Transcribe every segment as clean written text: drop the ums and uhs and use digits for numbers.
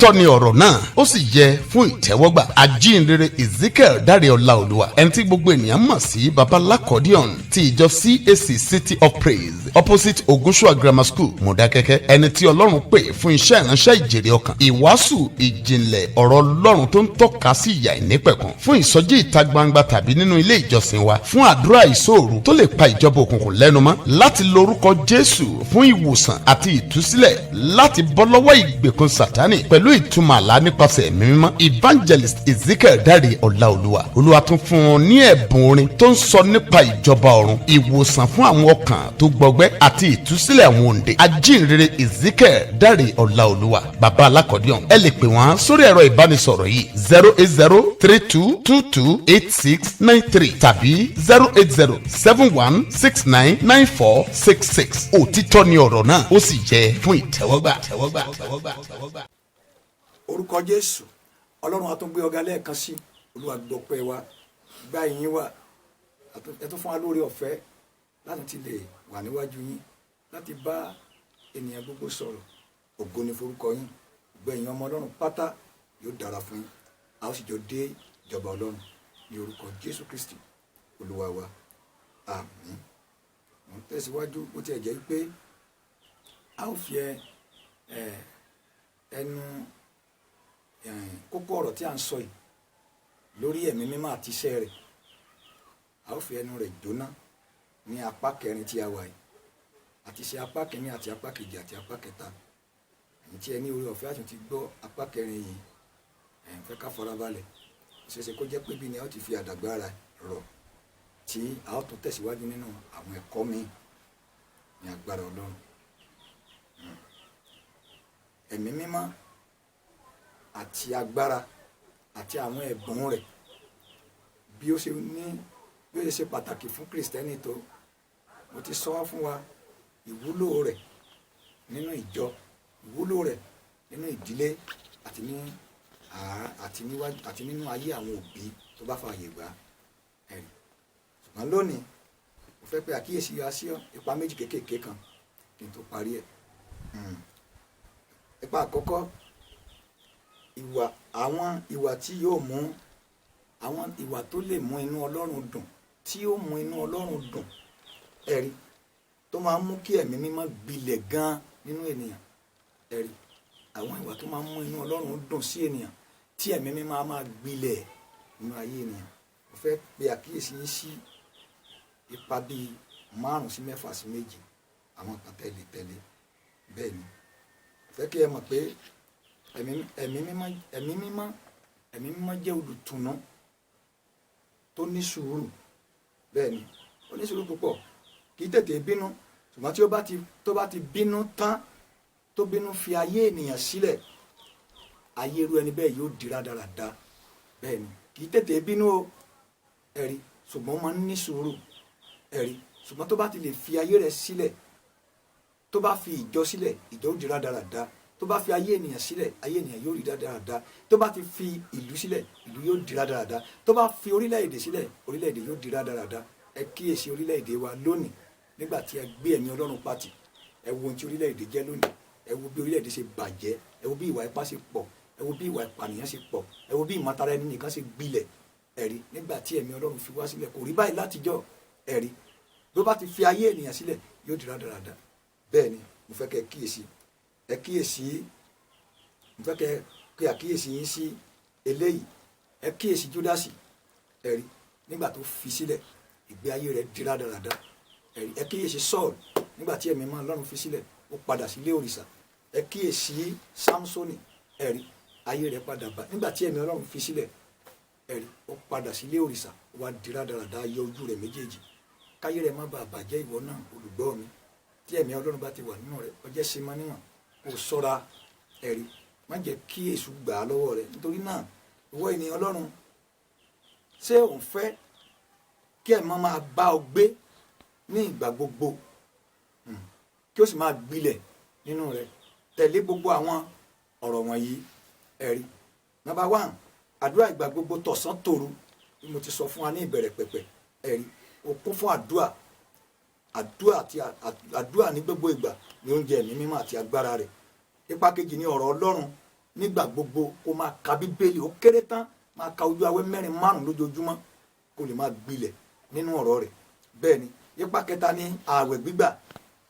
Òtítọ́ ni ọ̀rọ̀ náà, ó sì yẹ fún ìtẹ́wọ́gbà. Ajínrere Ezekiel Dáre Ọláolúwa, ẹni tí gbogbo ènìyàn mọ̀ sí Baba Lakodion ti ìjọ CAC City of Praise, opposite Ogunsua Grammar School, Mọ̀dákẹ́kẹ́, ẹni tí Ọlọ́run pè fún iṣẹ́ ìránṣẹ́ ìjèrè ọkàn, ìwàásù ìjìnlẹ̀ ọ̀rọ̀ Ọlọ́run tó ń tọ́ka sí ìyà ìnípẹ̀kun, fún ìsọjí ìta gbangba tàbí nínú ilé ìjọsìn wa, fún àdúrà ìṣòro tó lè pa ìjọba òkùnkùn lẹ́nu mọ́, láti lórúkọ Jésù fún ìwòsàn àti ìtúsílẹ̀, láti bọ́ lọ́wọ́ ìgbèkùn Sátánì pẹ̀lú ìtumọ̀ àlá nípasẹ̀ Ẹ̀mí Mímọ́. Evangelist Ezekiel Dáre Ọláolúwa, Olúwa tún fún un ní ẹ̀bùn orin tó ń sọ nípa ìjọba ọ̀run, ìwòsàn fún àwọn ọkàn tó gbọgbẹ́ àti ìtúsílẹ̀ àwọn òǹdè. Ajínrere Ezekiel Dáre Ọláolúwa, Bàbá Alákọ̀díọ̀n, ẹ lè pè wọ́n sórí ẹ̀rọ ìbánisọ̀rọ̀ yìí: 08032228693 tàbí 08071699466. Òtítọ́ ni ọ̀rọ̀ náà, ó sì jẹ́ fún ìtẹ́wọ́gbà. Tẹ́wọ́gbà, tẹ́wọ́gbà, tẹ́wọ́gbà. Orúkọ Jésù, Ọlọ́run, a tún gbé ọ̀gá lẹ́ẹ̀kan sí. Olúwa, gbọpẹ́ wa, gba ìyìn wa. Ẹ tún fún wa lórí ọ̀fẹ́ láti ti lè wà níwájú yín láti bá ènìyàn gbogbo sọ̀rọ̀. Ògo ni forúkọ yín. Gbogbo ẹ̀yin ọmọ Ọlọ́run pátá, yóò dára fún yín, a ó sì jọ dé ìjọba Ọlọ́run ní orúkọ Jésù Kristi Olúwa wa, àmín. Mo ń tẹ̀síwájú. Bó tiẹ̀ jẹ́ pé a ó fi ẹnu kókó ọ̀rọ̀ tí a ń sọ yìí lórí Ẹ̀mí Mímọ́ àti iṣẹ́ rẹ̀, a ó fi ẹnu rẹ̀ jóná ní apá kẹrin tí a wà yìí, àti ṣe apá kìíní àti apá kejì àti apá kẹta. Èyí tí ẹ ní orí ọ̀fẹ́ àti ti gbọ́ apá kẹrin yìí, ẹ̀ ń fẹ́ ká farabalẹ̀. Ó ṣeéṣe kó jẹ́ pé bí ni a ó ti fi àdàgbára rọ̀ tí a ó tún tẹ̀síwájú nínú àwọn ẹ̀kọ́ míì ní agbára Ọlọ́run. Ẹ̀mí Mímọ́ àti agbára àti àwọn ẹ̀bùn rẹ̀, bí ó ṣe ní bí ó ṣe ṣe pàtàkì fún Kìrìsìtẹ́nì tó, mo ti sọ fún wa ìwúlò rẹ̀ nínú ìjọ, ìwúlò rẹ̀ nínú ìdílé àti ní àti níwájú àti nínú ayé àwọn òbí tó bá fààyè gbà ẹ̀rí. Ṣùgbọ́n lónìí, mo fẹ́ pé àkíyèsí wa sí ipa méjì kéékèèké kan kí n tó parí ẹ̀. Ipa àkọ́kọ́, ìwà, àwọn ìwà tí yóò mú, àwọn ìwà tó lè mú inú Ọlọ́run dùn, tí yóò mú inú Ọlọ́run dùn, ẹ̀rí, tó máa ń mú kí Ẹ̀mí Mímọ́ gbilẹ̀ gan nínú ènìyàn, ẹ̀rí, àwọn ìwà tó máa ń mú inú Ọlọ́run dùn sí ènìyàn, tí Ẹ̀mí Mímọ́ á máa gbilẹ̀ nínú ayé ènìyàn. Mo fẹ́ pe àkíyèsí yín sí ipa bíi márùn sí mẹ́fà sí méjì, àwọn kan tẹ̀lé tẹ̀lé. Bẹ́ẹ̀ ni, mo fẹ́ kí ẹ mọ̀ pé Ẹ̀mí Mímọ́ jẹ́ olùtùnú tó ní sùúrù. Bẹ́ẹ̀ ni, ó ní sùúrù púpọ̀, kì í tètè bínú, ṣùgbọ́n tí ó bá ti tó bá ti bínú tán, tó bínú fi ayé ènìyàn sílẹ̀, ayé irú ẹni bẹ́ẹ̀ yóò di rádaràda. Bẹ́ẹ̀ ni, kì í tètè bínú o, ẹ̀rí, ṣùgbọ́n ó máa ń ní sùúrù, ẹ̀rí, ṣùgbọ́n tó bá ti lè fi ayé rẹ̀ sílẹ̀, tó bá fi ìjọ sílẹ̀, ìjọ ó di rádaràda. Tó bá fi ayé ènìyàn sílẹ̀, ayé ènìyàn yóò rí rádaràda. Tó bá ti fi ìlú sílẹ̀, ìlú yóò di rádaràda. Tó bá fi orílẹ̀-èdè sílẹ̀, orílẹ̀-èdè yóò di rádaràda. Ẹ kíyèsí orílẹ̀-èdè wa lónìí. Nígbà tí ẹ gbé Ẹ̀mí Ọlọ́run pàtì, ẹ wo ohun tí orílẹ̀-èdè jẹ́ lónìí. Ẹ wo bí orílẹ̀-èdè ṣe bàjẹ́, ẹ wo bí ìwà ipá ṣe pọ̀, ẹ wo bí ìwà ìpànìyàn ṣe pọ̀, ẹ wo bí ìmọ̀tara ẹni nìkan ṣe gbilẹ̀. Ẹ̀rí, nígbà tí Ẹ̀mí Ọlọ́run fi wá sílẹ̀, kò rí báyìí látijọ́. Ẹ̀rí, bí ó bá ti fi ayé ènìyàn sílẹ̀, yóò di rádaràda. Bẹ́ẹ̀ ni, mo fẹ́ kẹ́ ẹ kíyèsí, ẹ kíyèsí, mo fẹ́ kẹ́ àkíyèsí yín sí eléyìí. Ẹ kíyèsí Júdásì, ẹ̀rí, nígbà tó fi sílẹ̀, ìgbé ayé rẹ̀ di rádaràda. Ẹ̀rí, ẹ kíyèsí Sọ́ọ̀lù. Nígbà tí Ẹ̀mí Mímọ́ Ọlọ́run fi sílẹ̀, ó padà sílé òrìṣà. Ẹ kíyèsí Sámsónì, ẹ̀rí, ayé rẹ̀ padà bá nígbà tí Ẹ̀mí Ọlọ́run fi sílẹ̀, ẹ̀rí, ó padà sílé òrìṣà, ó wá di rádaràda, yọ ojú rẹ̀ méjèèjì. Káyé rẹ̀ má bàa bàjẹ́. Ìwọ náà, olùgbọ́ mi, tí Ẹ̀mí Ọlọ́run bá ti wà nínú rẹ̀, ọjẹ́ ṣe máa níwọ̀n, kó ṣọ́ra, ẹ̀rí, má jẹ́ kí èṣù gbà á lọ́wọ́ rẹ̀. Nítorí náà, ìwọ ènìyàn Ọlọ́run, ṣé òun fẹ́ kí ẹ̀mí máa bá ọ gbé ní ìgbà gbogbo, kí ó sì máa gbilẹ̀ nínú rẹ̀? Tẹ̀lé gbogbo àwọn ọ̀rọ̀ wọ̀nyí. Ẹ̀rí, number one, àdúrà ìgbà gbogbo, tọ̀sán tòru, bí mo ti sọ fún wa ní ìbẹ̀rẹ̀ pẹ̀pẹ̀. Ẹ̀rí, ó kún fún àdúrà, àdúrà àti àdúrà ní gbogbo ìgbà ní oúnjẹ Ẹ̀mí Mímọ́ àti agbára rẹ̀. Ipa kejì ní ọ̀rọ̀ Ọlọ́run. Nígbà gbogbo kó máa ka Bíbélì, ó kéré tán máa ka ojú awẹ́ 4 5 lójoojúmọ́, kó lè máa gbilẹ̀ nínú ọ̀rọ̀ rẹ̀. Bẹ́ẹ̀ ni ipa kẹta ni ààwẹ̀ gbígbà.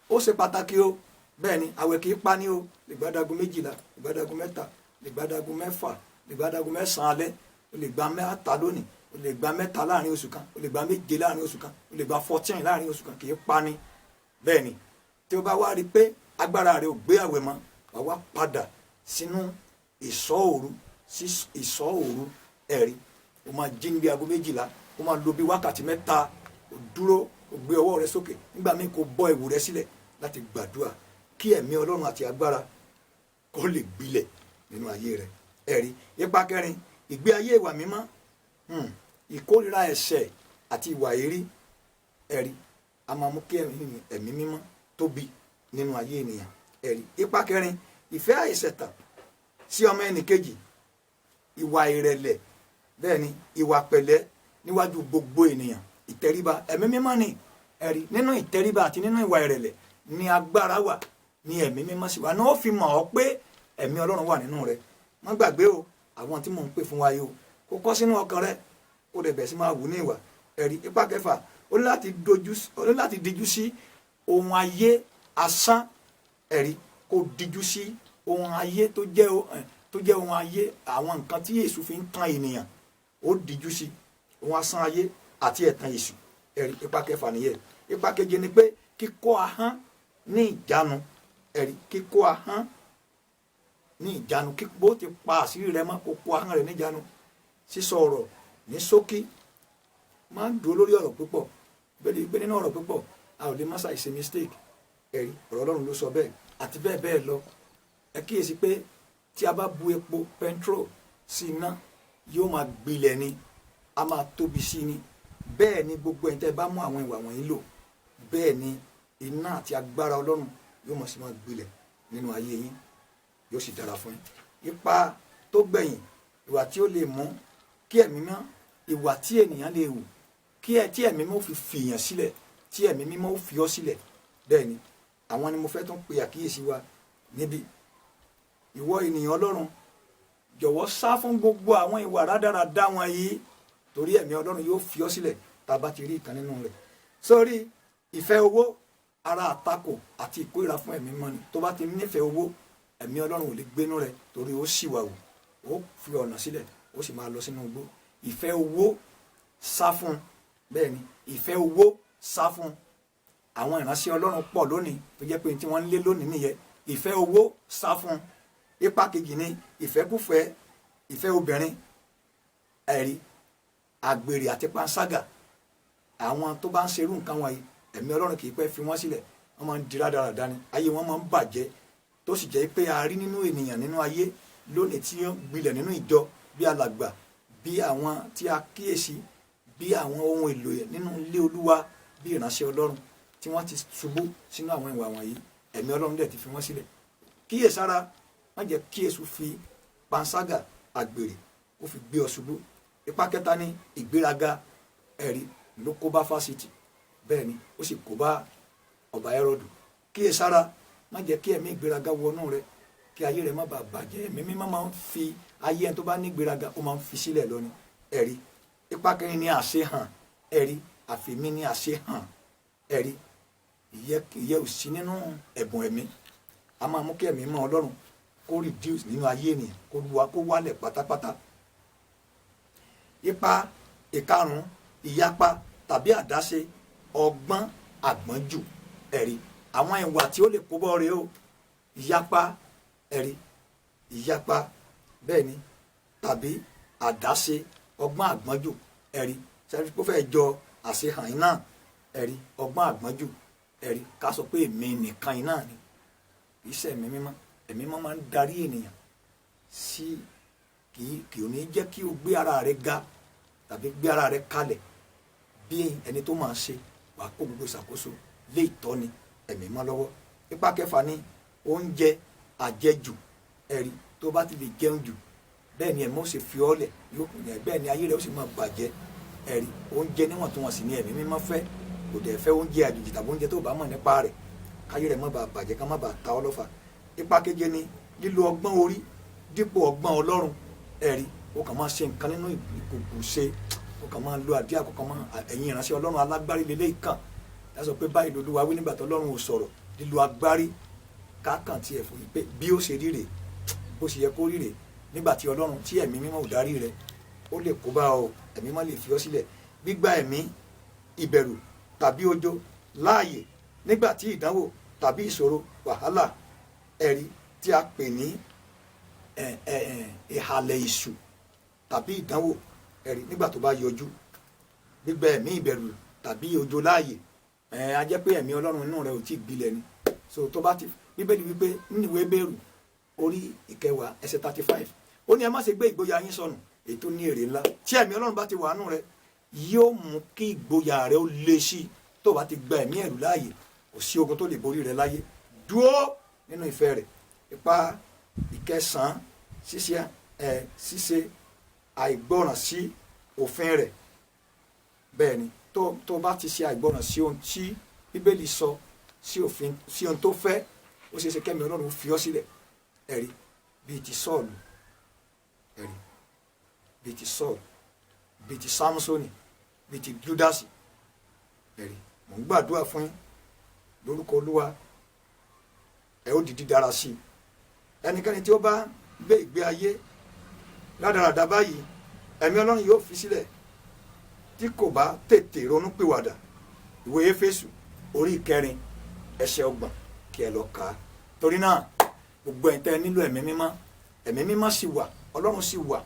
Ó ṣe pàtàkì o. Bẹ́ẹ̀ ni ààwẹ̀ kì í pa ní o. Lè gbàdágun 12, lè gbàdágun 3, lè gbàdágun 6, lè gbàdágun 9 alẹ́, o lè gba 3 lónìí, o lè gba 3 láàrin oṣù kan, o lè gba 7 láàrin oṣù kan, o lè gba 14 láàrin oṣù kan, kì í pa ní. Bẹ́ẹ̀ ni tí o bá wá rí i pé agbára rẹ ò gbé àwẹ̀ mọ́, wà wá padà sínú ìṣọ́ òru, sí ìṣọ́ òru. Ẹ̀rí, o máa jí níbi aago 12, o máa lo bí wákàtí 3, o dúró, o gbé ọwọ́ rẹ sókè, nígbà míì kò bọ́ ẹ̀wù rẹ sílẹ̀ láti gbàdúrà kí ẹ̀mí Ọlọ́run àti agbára kó lè gbilẹ̀ nínú ayé rẹ. Ẹ̀rí, ipa kẹrin, ìgbé ayé ìwà mímọ́, ìkórìíra ẹ̀ṣẹ̀ àti ìwà èérí. Ẹ̀rí, a máa mú kí ẹ̀mí mímọ́ tóbi nínú ayé ènìyàn. Ẹ̀rí, ipa kẹrin, ìfẹ́ àìṣẹ̀tàn sí ọmọ ẹnìkejì, ìwà ìrẹ̀lẹ̀, bẹ́ẹ̀ ni ìwà pẹ̀lẹ́ níwájú gbogbo ènìyàn, ìtẹríba ẹ̀mí mímọ́ ni. Ẹ̀rí, nínú ìtẹríba àti nínú ìwà ìrẹ̀lẹ̀ ni agbára wà, ni ẹ̀mí mímọ́ sì wà, ní ó fi mọ̀ ọ́ pé ẹ̀mí Ọlọ́run wà nínú rẹ. Má gbàgbé o, àwọn tí mò ń pè fún wa yìí o, kó kọ́ sínú ọkàn rẹ, kó dẹ̀ bẹ̀ sí máa wù ní ìwà. Ẹ̀rí, ipa kẹfà, ó ní láti díjú sí ohun ayé asán. Ẹ̀rí, kó díjú sí ohun ayé tó jẹ́ ohun ayé, àwọn nǹkan tí Èṣù fi ń tan ènìyàn, ó díjú sí ohun asán ayé àti ẹ̀tàn Èṣù. Ẹ̀rí, ipa kẹfà nìyẹn. Ipa keje ni pé kíkó ahọ́n ní ìjánu. Ẹ̀rí, kíkó ahọ́n ní ìjánu, kíkó ti pa àṣírí rẹ mọ́, kó kó ahọ́n rẹ níjánu. Sísọ ọ̀rọ̀ ní ṣókí, máa ń dúró lórí ọ̀rọ̀ púpọ̀, bẹ́ẹ̀ pé nínú ọ̀rọ̀ púpọ̀ a ò lè má ṣàìṣe mistake. Ẹ̀rí, ọ̀rọ̀ Ọlọ́run ló sọ bẹ́ẹ̀ àti bẹ́ẹ̀ bẹ́ẹ̀ lọ. Ẹ kíyèsí pé tí a bá bu epo pẹntrol sí iná, yóò máa gbilẹ̀ ni, a máa tóbi sí ni. Bẹ́ẹ̀ ni gbogbo ẹ̀yin tẹ́ bá mú àwọn ìwà wọ̀nyí lò, bẹ́ẹ̀ ni iná àti agbára Ọlọ́run yóò mọ̀ sí máa gbilẹ̀ nínú ayé yín, yóò sì dára fún yín. Ipa tó gbẹ̀yìn, ìwà tí ó lè mú kí ẹ̀mí mọ́, ìwà tí ènìyàn lè wù kí ẹ tí ẹ̀mí mímọ́ fi fìyàn sílẹ̀, tí ẹ̀mí mímọ́ fi ọ́ sílẹ̀. Bẹ́ẹ̀ ni àwọn ni mo fẹ́ tún pe àkíyèsí wa níbí. Ìwọ ènìyàn Ọlọ́run, jọ̀wọ́ sá fún gbogbo àwọn ìwà rádaràda wọ̀nyí, torí ẹ̀mí Ọlọ́run yóò fi ọ́ sílẹ̀ tá a bá ti rí ìkan nínú rẹ̀. Sórí ìfẹ́ owó, ara àtakò àti ìkórìíra fún ẹ̀mí mímọ́ ni. Tó bá ti nífẹ̀ẹ́ owó, ẹ̀mí Ọlọ́run ò lè gbénú rẹ̀, torí ó ṣìwà wù, ó fi ọ̀nà sílẹ̀, ó sì máa lọ sínú igbó. Ìfẹ́ owó, sá fún. Bẹ́ẹ̀ ni ìfẹ́ owó, sá fún. Àwọn ìránṣẹ́ Ọlọ́run pọ̀ lónìí tó jẹ́ pé tí wọ́n ń lé lónìí nìyẹn. Ìfẹ́ owó, sá fún. Ipa kejì ni ìfẹ́kúfẹ̀ẹ́, ìfẹ́ obìnrin, ẹ̀rí, àgbèrè àti panṣágà. Àwọn tó bá ń ṣerú nǹkan wọ̀nyí, ẹ̀mí Ọlọ́run kì í pẹ́ fi wọ́n sílẹ̀, wọ́n máa ń di rádaràda ni, ayé wọn máa ń bàjẹ́. Tó sì jẹ́ pé a rí nínú ènìyàn nínú ayé lónìí tí ó gbilẹ̀ nínú ìjọ bí alàgbà, bí àwọn tí a kíyèsí, bí àwọn ohun èlò nínú ilé Olúwa, bí ìránṣẹ́ Ọlọ́run tí wọ́n ti ṣubú sínú àwọn ìwà wọ̀nyí, ẹ̀mí Ọlọ́run dẹ̀ ti fi wọ́n sílẹ̀. Kíyèsára, má jẹ́ kí Èṣù fi panṣágà, àgbèrè kó fi gbé ọ ṣubú. Ipa kẹta ni ìgbéraga. Ẹ̀rí, ló kó bá fásitì, bẹ́ẹ̀ ni ó sì kó bá ọba Hẹ́rọ́dù. Kíyèsára, má jẹ́ kí ẹ̀mí ìgbéraga wọnú rẹ, kí ayé rẹ má bàa bàjẹ́. Ẹ̀mí mímọ́ máa ń fi ayé ẹni tó bá ní ìgbéraga, ó máa ń fi sílẹ̀ lọ ni. Ẹ̀rí, ipa kẹrin ni àṣehàn. Ẹ̀rí, àfìmí ni àṣehàn. Ẹ̀rí, ìyẹ́ ò sí nínú ẹ̀bùn ẹ̀mí. A máa mú kí ẹ̀mí mọ́ Ọlọ́run kó reduce nínú ayé ènìyàn, kó wálẹ̀ pátápátá. Ipa ìkarùn-ún, ìyapa tàbí àdáṣe ọgbọ́n àgbọ́njù. Ẹ̀rí, àwọn ìwà tí ó lè kó bọ́ rèé o. Ìyapa, ẹ̀rí, ìyapa, bẹ́ẹ̀ ni, tàbí àdáṣe ọgbọ́n àgbọ́njù. Ẹ̀rí, sẹ́rí kó fẹ́ jọ àṣehàn iná. Ẹ̀rí, ọgbọ́n àgbọ́njù. Ẹ̀rí, ká sọ pé èmi nìkan iná ni, kì í ṣe ẹ̀mí mímọ́. Ẹ̀mí mímọ́ máa ń darí ènìyàn sí, kì í ní jẹ́ kí o gbé ara rẹ ga tàbí gbé ara rẹ kalẹ̀ bí ẹni tó máa ṣe. Wàá kó gbogbo ìṣàkóso lé ìtọ́ni ẹ̀mí mọ́ lọ́wọ́. Ipa kẹfà ni oúnjẹ àjẹjù. Ẹ̀rí, tó bá ti lè jẹun jù, bẹ́ẹ̀ ni ẹ̀mí ó sì fi ọ́ lẹ̀, bẹ́ẹ̀ ni ayé rẹ̀ ó sì máa bàjẹ́. Ẹ̀rí, oúnjẹ níwọ̀ntúnwọ̀nsì ni ẹ̀mí mímọ́ fẹ́, kò dẹ̀ fẹ́ oúnjẹ àjòjì tàbí oúnjẹ tó bá mọ̀ nípa rẹ̀, káyé rẹ̀ má bàa bàjẹ́, ká má bàa ta ọ́ lọ́fà. Ipa keje ni lílo ọgbọ́n orí. Dípò ọgbọ́n Ọlọ́run, ẹ̀rí, ó kàn máa ṣe nǹkan nínú ìkòkò ṣe, ó kàn máa lo àdíà, kó kàn máa ẹ̀yin ìránṣẹ́ Ọlọ́run alágbárí lélẹ́yìí kàn ẹ sọ pé báyìí lolúwa wí nígbà tó Ọlọ́run ò sọ̀rọ̀. Lílo agbárí kákan tiẹ̀ fún yín pé bí ó ṣe ríre, bó ṣe yẹ kó ríre, nígbà tí Ọlọ́run tí Ẹ̀mí Mímọ́ ò darí rẹ, ó lè kó bá ọ. Ẹ̀mí má lè fi ọ́ sílẹ̀. Gbígba ẹ̀mí ìbẹ̀rù tàbí ojo láàyè nígbà tí ìdánwò tàbí ìṣòro, wàhálà, ẹ̀rí tí a pè ní ẹ̀ ẹ̀ ẹ̀ ìhàlẹ̀ ìṣù tàbí ìdánwò, ẹ̀rí, nígbà tó bá yọjú, gbígba ẹ̀mí ìbẹ̀rù tàbí ojo láàyè, ẹ̀ á jẹ́ pé ẹ̀mí Ọlọ́run inú rẹ ò tí ì gbilẹ̀ ni. So tó bá ti, Bíbélì wípé nínú ìwé Hébérù orí 10 ẹsẹ̀ 35, ó ní ẹ má ṣe gbé ìgboyà yín sọnù, èyí tó ní èrè ńlá. Tí ẹ̀mí Ọlọ́run bá ti wà nù rẹ, yóò mú kí ìgboyà rẹ ó le sí i. Tó bá ti gba ẹ̀mí ẹ̀rù láàyè, kò sí ogun tó lè borí rẹ láyé. Dúró nínú ìfẹ́ rẹ̀. Ipa ìkẹsàn-án, ṣíṣe àìgbọràn sí òfin rẹ̀. Bẹ́ẹ̀ ni, tó bá ti ṣe àìgbọràn sí ohun tí Bíbélì sọ, sí òfin, sí ohun tó fẹ́, ó ṣeé ṣe kẹ́mi Ọlọ́run fi ọ́ sílẹ̀. Ẹ̀rí, bíi ti Sọ́ọ̀lù, ẹ̀rí, bíi ti Sọ́ọ̀lù, bíi ti Sámúsónì, bíi ti Júdásì. Ẹ̀rí, mò ń gbàdúrà fún yín lórúkọ Olúwa, ẹ ó di dídára sí i. Ẹnikẹ́ni tí ó bá gbé ìgbé ayé rádaràda báyìí, ẹ̀mí Ọlọ́run yóò fi sílẹ̀ tí kò bá tètè ronúpìwàdà. Ìwé Éfésù orí 4 ẹsẹ̀ 30, kí ẹ lọ kà á. Torí náà, gbogbo ẹ̀ tẹ́ ẹ nílò Ẹ̀mí Mímọ́, Ẹ̀mí Mímọ́ sì wà, Ọlọ́run sì wà.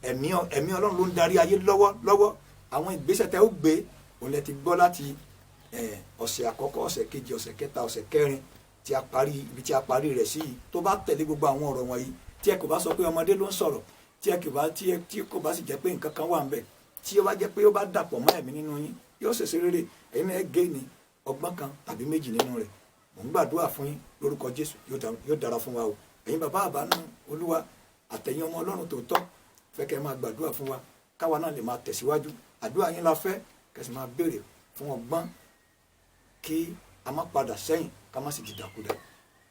Ẹ̀mí Ọlọ́run ló ń darí ayé lọ́wọ́ lọ́wọ́. Àwọn ìgbésẹ̀ tẹ́ ó gbé òun lẹ ti gbọ́ láti ọ̀sẹ̀ àkọ́kọ́, ọ̀sẹ̀ kejì, ọ̀sẹ̀ kẹta, ọ̀sẹ̀ kẹrin tí a parí ibi tí a parí rẹ̀ sí yìí. Tó bá tẹ̀lé gbogbo àwọn ọ̀rọ̀ wọ̀nyí, tí ẹ kò bá sọ pé ọmọdé ló ń sọ̀rọ̀, tí ẹ kò bá tí ẹ tí kò bá sì jẹ́ pé nǹkan kan wà ń bẹ̀, tí ó bá jẹ́ pé ó bá dàpọ̀ mọ́ ẹ̀mí nínú yín, yóò ṣèṣe rere. Ẹ̀yin náà gé ní ọgbọ́n kan tàbí méjì nínú rẹ̀. Mò ń gbàdúrà fún yín lórúkọ Jésù, yóò dára fún wa o. Ẹ̀yin bàbá àbánú Olúwa àtẹ̀yin ọmọ Ọlọ́run tòótọ́, fẹ́ kẹ́ ẹ máa gbàdúrà fún wa káwa náà lè máa tẹ̀síwájú. Àdúrà yín la fẹ́ kẹ́ sì máa béèrè fún ọgbọ́n kí a má padà sẹ́yìn, ká má sì dìdàkudà.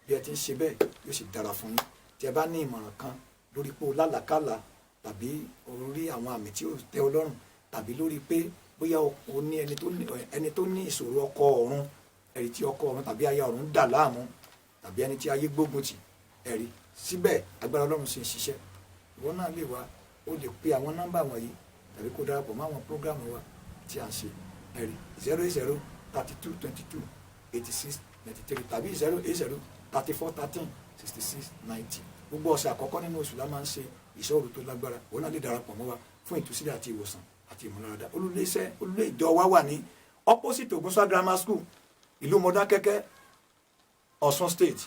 Bí ẹ ti ń ṣe bẹ́ẹ̀, yóò sì dára fún yín. Tí ẹ bá ní ìmọ̀ràn kan lórí pé o lálàkàlà tàbí orí àwọn àmì tí ó tẹ́ ọ lọ́rùn, tàbí lórí pé bóyá o ní ẹni tó ní ìṣòro ọkọ ọ̀run, ẹ̀rí, tí ọkọ ọ̀run tàbí aya ọ̀run dà láàmú, tàbí ẹni tí ayé gbógun tì, ẹ̀rí, síbẹ̀ agbára Ọlọ́run sì ń ṣiṣẹ́, ìwọ náà lè wá, o lè pe àwọn nọ́mbà wọ̀nyí tàbí kó darapọ̀ mọ́ àwọn program wa tí a ń ṣe. Ẹ̀rí, 08032228693 tàbí 08034136690. Gbogbo ọ̀sẹ̀ àkọ́kọ́ nínú oṣù la máa ń ṣe ìṣọ́ òru tó lágbára. Òun náà lè darapọ̀ mọ́ wa fún ìtúsílẹ̀ àti ìwòsàn àti ìmúláradá. Olùléṣẹ́ olùlé ìjọ wa wà ní opposite Ògúnṣà Grammar School, ìlú Mọdákẹ́kẹ́, Ọ̀ṣun State,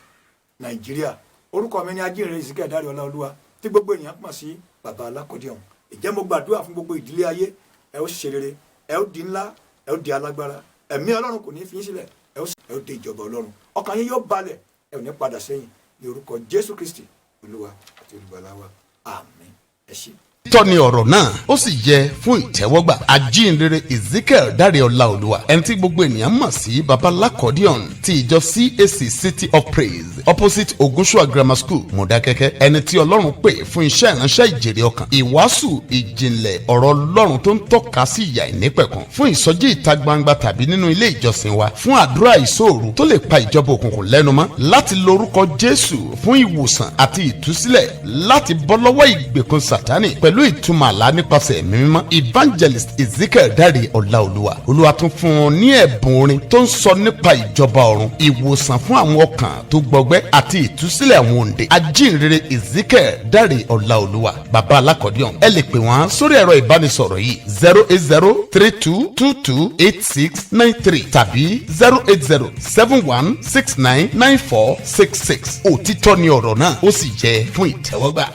Nàìjíríà. Orúkọ mi ní Ajínrere Ezekiel Dáre Ọláolúwa, tí gbogbo ènìyàn pọ̀ sí Bàbá Alákọ̀dé ọ̀hún. Ìjẹ́ mo gbàdúrà fún gbogbo ìdílé ayé, ẹ ó ṣe rere, ẹ ó di ńlá, ẹ ó di alágbára. Ẹ̀mí Ọlọ́run kò ní fi yín sílẹ̀. Ẹ ó dé ìjọba Ọlọ́run. Ọkàn yín yóò balẹ̀, ẹ ò ní padà sẹ́yìn, ní orúkọ Jésù Kristi Olúwa àti Olùgbàlà wa. Àmín. Ẹ ṣé. Tọ́ ni ọ̀rọ̀ náà, ó sì yẹ fún ìtẹ́wọ́gbà. Ajínrere Ezekiel Dáre Ọláolúwa, ẹni tí gbogbo ènìyàn mọ̀ sí Baba Lakodion ti ìjọ CAC City of Praise, opposite Ogunsua Grammar School, Mọ̀dákẹ́kẹ́, ẹni tí Ọlọ́run pè fún iṣẹ́ ìránṣẹ́ ìjèrè ọkàn, ìwàásù ìjìnlẹ̀ ọ̀rọ̀ Ọlọ́run tó ń tọ́ka sí ìyà ìnípẹ̀kun, fún ìsọjí ìta gbangba tàbí nínú ilé ìjọsìn wa, fún àdúrà ìṣòro tó lè pa ìjọba òkùnkùn lẹ́nu mọ́, láti lórúkọ Jésù fún ìwòsàn àti ìtúsílẹ̀, láti bọ́ lọ́wọ́ ìgbèkùn Sátánì pẹ̀lú ìtumọ̀ àlá nípasẹ̀ Ẹ̀mí Mímọ́. Evangelist Ezekiel Dáre Ọláolúwa, Olúwa tún fún un ní ẹ̀bùn orin tó ń sọ nípa ìjọba ọ̀run, ìwòsàn fún àwọn ọkàn tó gbọgbẹ́ àti ìtúsílẹ̀ àwọn òǹdè. Ajínrere Ezekiel Dáre Ọláolúwa, Bàbá Alákọ̀díọ̀n, ẹ lè pè wọ́n sórí ẹ̀rọ ìbánisọ̀rọ̀ yìí: 08032228693 tàbí 08071699466. Òtítọ́ ni ọ̀rọ̀ náà, ó sì jẹ́ fún ìtẹ́wọ́gbà.